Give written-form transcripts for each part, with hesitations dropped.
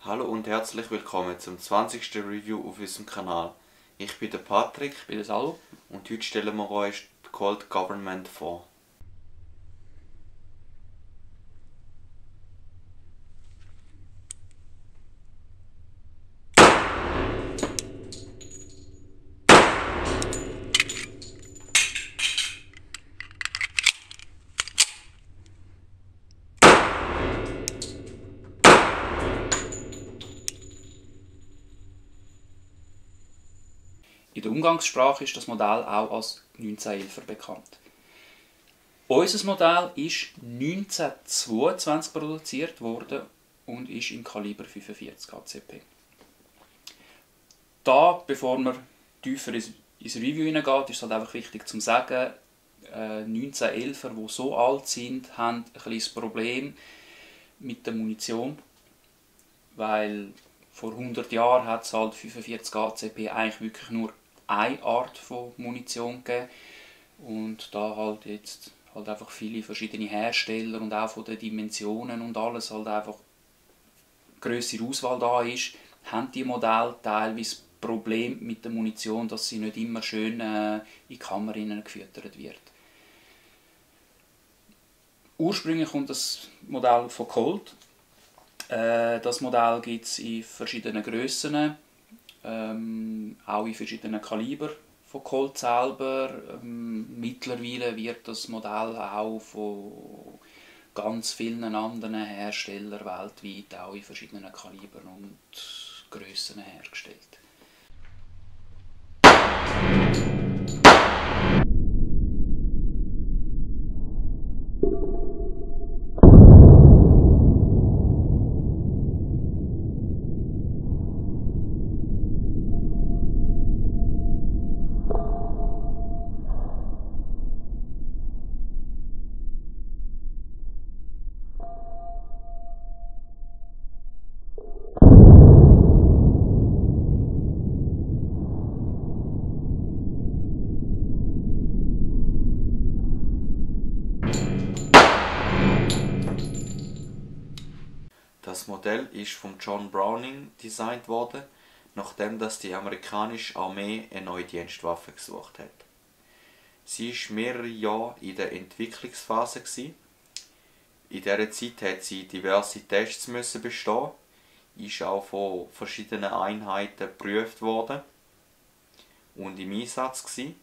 Hallo und herzlich willkommen zum 20. Review auf unserem Kanal. Ich bin der Patrick, Ich bin der Salvo. und heute stellen wir euch die Colt Government vor. In der Umgangssprache ist das Modell auch als 1911er bekannt. Unser Modell ist 1922 produziert worden und ist im Kaliber 45 ACP. Bevor man tiefer ins Review hineingeht, ist es halt einfach wichtig zu sagen, 1911er, die so alt sind, haben ein kleines Problem mit der Munition, weil vor 100 Jahren hat es halt 45 ACP eigentlich wirklich nur eine Art von Munition gegeben. Und da halt jetzt halt einfach viele verschiedene Hersteller und auch von den Dimensionen und alles halt einfach grössere Auswahl da ist, haben die Modelle teilweise Problem mit der Munition, dass sie nicht immer schön in die Kammer gefüttert wird. Ursprünglich kommt das Modell von Colt. Das Modell gibt es in verschiedenen Grössen, auch in verschiedenen Kalibern von Colt selber. Mittlerweile wird das Modell auch von ganz vielen anderen Herstellern weltweit auch in verschiedenen Kalibern und Grössen hergestellt. Das Modell ist von John Browning designt worden, nachdem dass die amerikanische Armee eine neue Dienstwaffe gesucht hat. Sie war mehrere Jahre in der Entwicklungsphase. In dieser Zeit hat sie diverse Tests bestehen, ist auch von verschiedenen Einheiten geprüft worden und im Einsatz gewesen.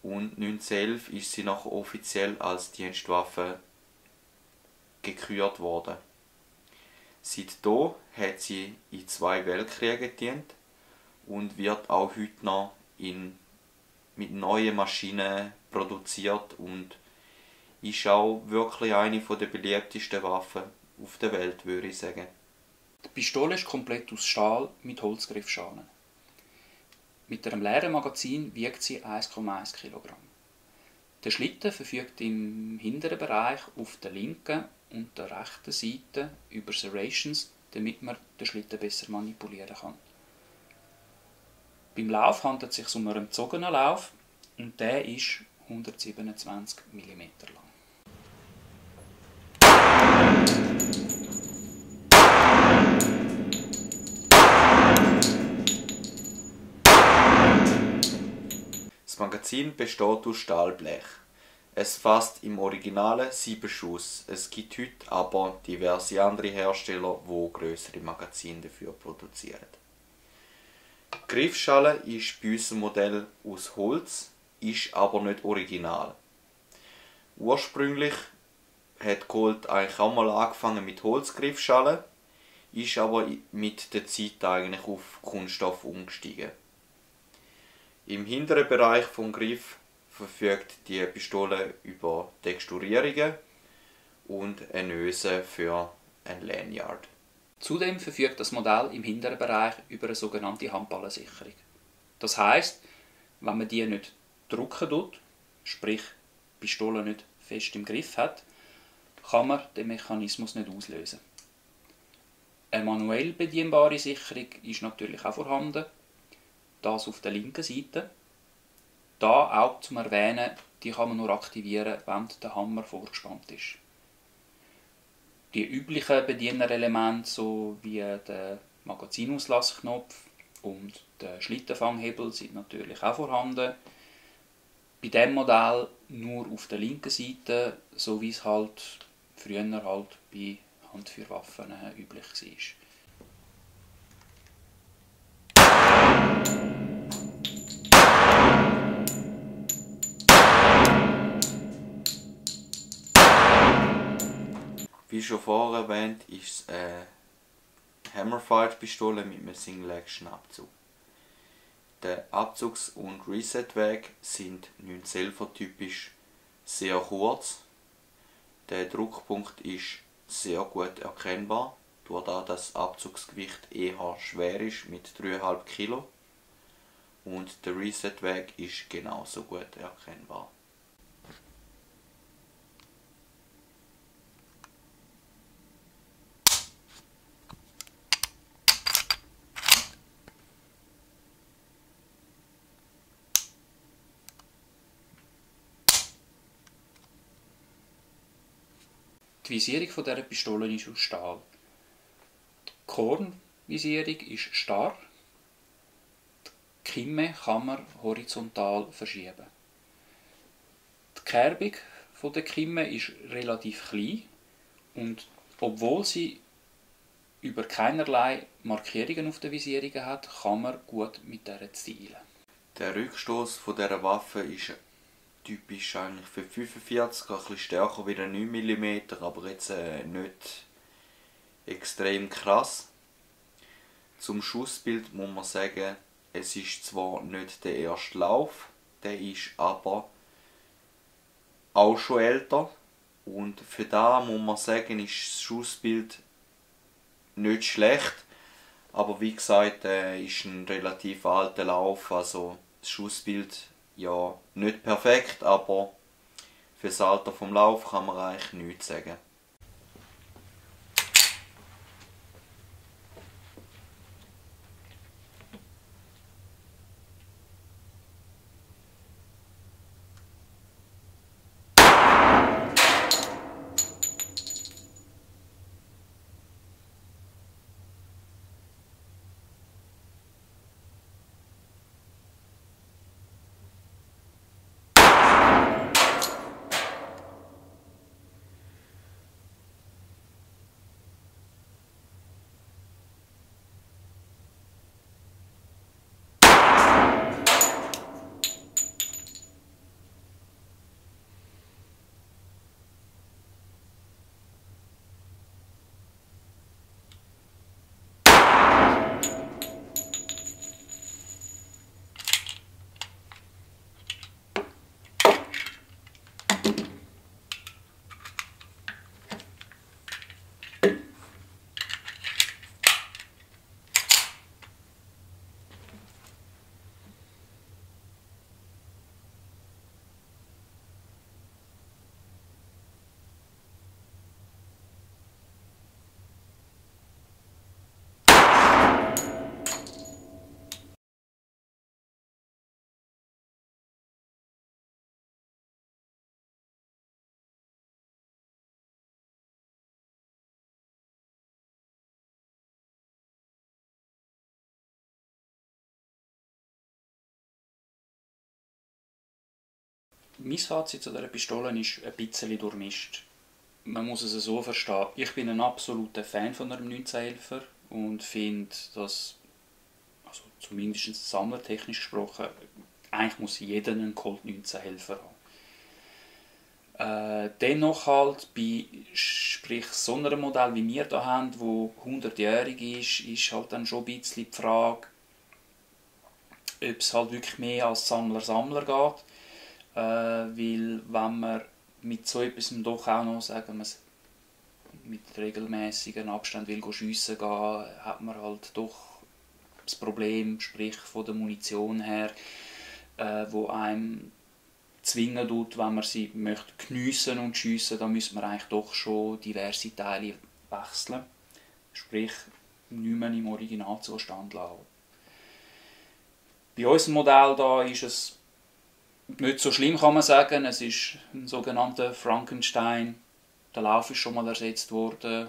Und 1911 ist sie noch offiziell als Dienstwaffe gekürt worden. Seitdem hat sie in 2 Weltkriegen gedient und wird auch heute noch mit neuen Maschinen produziert und ist auch wirklich eine der beliebtesten Waffen auf der Welt, würde ich sagen. Die Pistole ist komplett aus Stahl mit Holzgriffschalen. Mit einem leeren Magazin wiegt sie 1,1 kg. Der Schlitten verfügt im hinteren Bereich auf der linken und der rechten Seite über Serrations, damit man den Schlitten besser manipulieren kann. Beim Lauf handelt es sich um einen gezogenen Lauf und der ist 127 mm lang. Das Magazin besteht aus Stahlblech. Es fasst im Original 7 Schuss. Es gibt heute aber diverse andere Hersteller, die grössere Magazine dafür produzieren. Die Griffschale ist bei unserem Modell aus Holz, ist aber nicht original. Ursprünglich hat Colt eigentlich auch mal angefangen mit Holzgriffschalen, ist aber mit der Zeit eigentlich auf Kunststoff umgestiegen. Im hinteren Bereich vom Griff verfügt die Pistole über Texturierungen und eine Öse für ein Lanyard. Zudem verfügt das Modell im hinteren Bereich über eine sogenannte Handballensicherung. Das heisst, wenn man die nicht drücken tut, sprich die Pistole nicht fest im Griff hat, kann man den Mechanismus nicht auslösen. Eine manuell bedienbare Sicherung ist natürlich auch vorhanden, das auf der linken Seite. da auch zum Erwähnen, die kann man nur aktivieren, wenn der Hammer vorgespannt ist. Die üblichen Bedienerelemente, so wie der Magazinauslasssknopf und der Schlittenfanghebel, sind natürlich auch vorhanden. Bei diesem Modell nur auf der linken Seite, so wie es halt früher halt bei Handfeuerwaffen üblich war. Wie schon vorher erwähnt, ist es eine Hammerfight-Pistole mit einem Single-Action-Abzug. Der Abzugs- und Reset-Weg sind 911er typisch sehr kurz. Der Druckpunkt ist sehr gut erkennbar, durch das Abzugsgewicht eher schwer ist mit 3,5 Kilo. Und der Reset-Weg ist genauso gut erkennbar. Die Visierung dieser Pistole ist aus Stahl. Die Kornvisierung ist starr. Die Kimme kann man horizontal verschieben. Die Kerbung der Kimme ist relativ klein und obwohl sie über keinerlei Markierungen auf den Visierungen hat, kann man gut mit der zielen. Der Rückstoß dieser Waffe ist typisch eigentlich für 45, ein bisschen stärker wie der 9 mm, aber jetzt nicht extrem krass. Zum Schussbild muss man sagen, es ist zwar nicht der erste Lauf, der ist aber auch schon älter und für da muss man sagen, ist das Schussbild nicht schlecht, aber wie gesagt, ist ein relativ alter Lauf, also das Schussbild ja nicht perfekt, aber für das Alter vom Lauf kann man eigentlich nichts sagen. Mein Fazit zu dieser Pistole ist ein bisschen durchmischt. Man muss es so verstehen. Ich bin ein absoluter Fan von einem 1911er und finde, dass, also zumindest sammlertechnisch gesprochen, eigentlich muss jeder einen Colt 1911er haben. Dennoch halt bei sprich so einem Modell wie wir hier haben, wo 100-jährig ist halt dann schon ein bisschen die Frage, ob es halt wirklich mehr als Sammler geht. Weil wenn man mit so etwas doch auch noch, sagen wir, mit regelmäßigen Abständen will schiessen gehen, hat man halt doch das Problem, sprich von der Munition her, wo einem zwingen tut, wenn man sie möchte geniessen und schiessen, dann müsste man eigentlich doch schon diverse Teile wechseln, sprich nicht mehr im Originalzustand lassen. Bei unserem Modell da ist es nicht so schlimm, kann man sagen. Es ist ein sogenannter Frankenstein. Der Lauf ist schon mal ersetzt worden.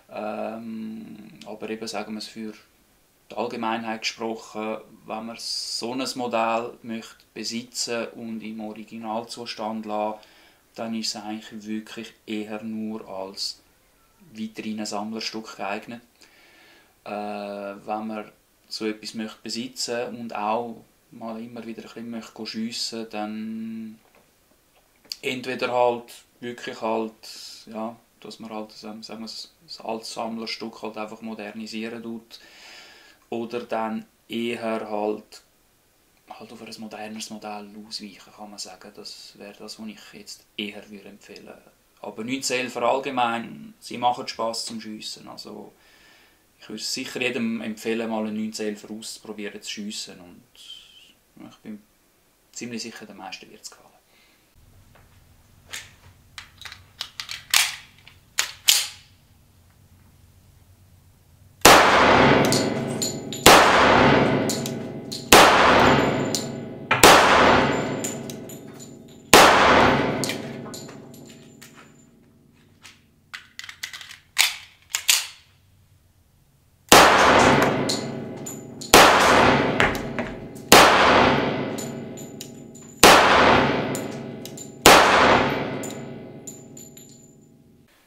Aber eben, sagen wir es für die Allgemeinheit gesprochen, wenn man so ein Modell möchte besitzen und im Originalzustand lassen, dann ist es eigentlich wirklich eher nur als weiterhin Sammlerstück geeignet. Wenn man so etwas möchte besitzen und auch mal immer wieder ein bisschen möchte schiessen, dann entweder halt wirklich halt, ja, dass man halt, sagen wir, das alte Sammlerstück halt einfach modernisieren tut, oder dann eher halt auf ein modernes Modell ausweichen, kann man sagen. Das wäre das, was ich jetzt eher empfehlen würde. Aber 911 allgemein, sie machen Spass zum Schiessen. Also ich würde sicher jedem empfehlen, mal einen 911 auszuprobieren zu schiessen. Und ich bin ziemlich sicher, den meisten wird es gefallen.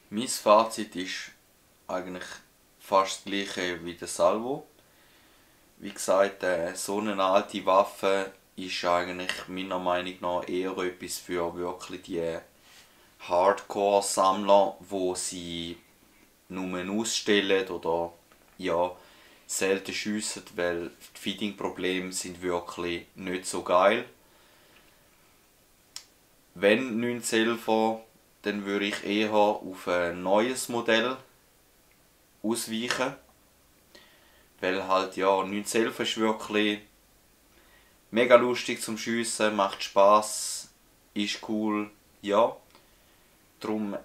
Mein Fazit ist eigentlich fast das gleiche wie der Salvo. Wie gesagt, so eine alte Waffe ist eigentlich meiner Meinung nach eher etwas für wirklich die Hardcore-Sammler, wo sie nur ausstellen oder ja, selten schiessen, weil die Feeding-Probleme sind wirklich nicht so geil. Wenn 911er, dann würde ich eher auf ein neues Modell ausweichen. Weil halt, ja, 911 ist wirklich mega lustig zum Schiessen, macht Spass, ist cool, ja. Darum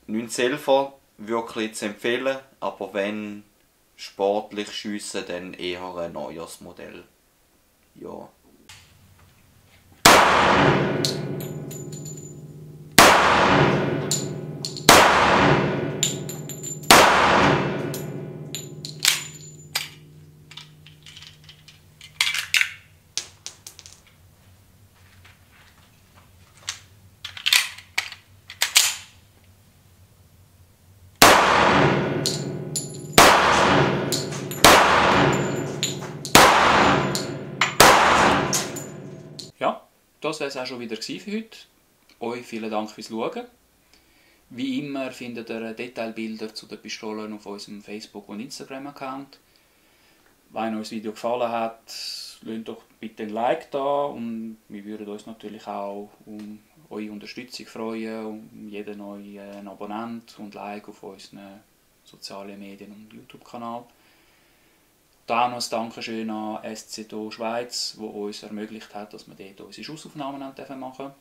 911er wirklich zu empfehlen, aber wenn sportlich schiessen, dann eher ein neues Modell. Ja. Ja, das wäre es auch schon wieder für heute. Euch vielen Dank fürs Schauen. Wie immer findet ihr Detailbilder zu den Pistolen auf unserem Facebook- und Instagram-Account. Wenn euch das Video gefallen hat, lasst doch bitte ein Like da und wir würden uns natürlich auch um eure Unterstützung freuen, um jeden neuen Abonnent und Like auf unseren sozialen Medien- und YouTube-Kanal. Da noch ein Dankeschön an SZO Schweiz, wo uns ermöglicht hat, dass wir dort unsere Schussaufnahmen machen dürfen.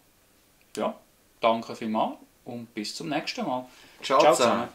Ja, danke vielmals und bis zum nächsten Mal. Ciao zusammen.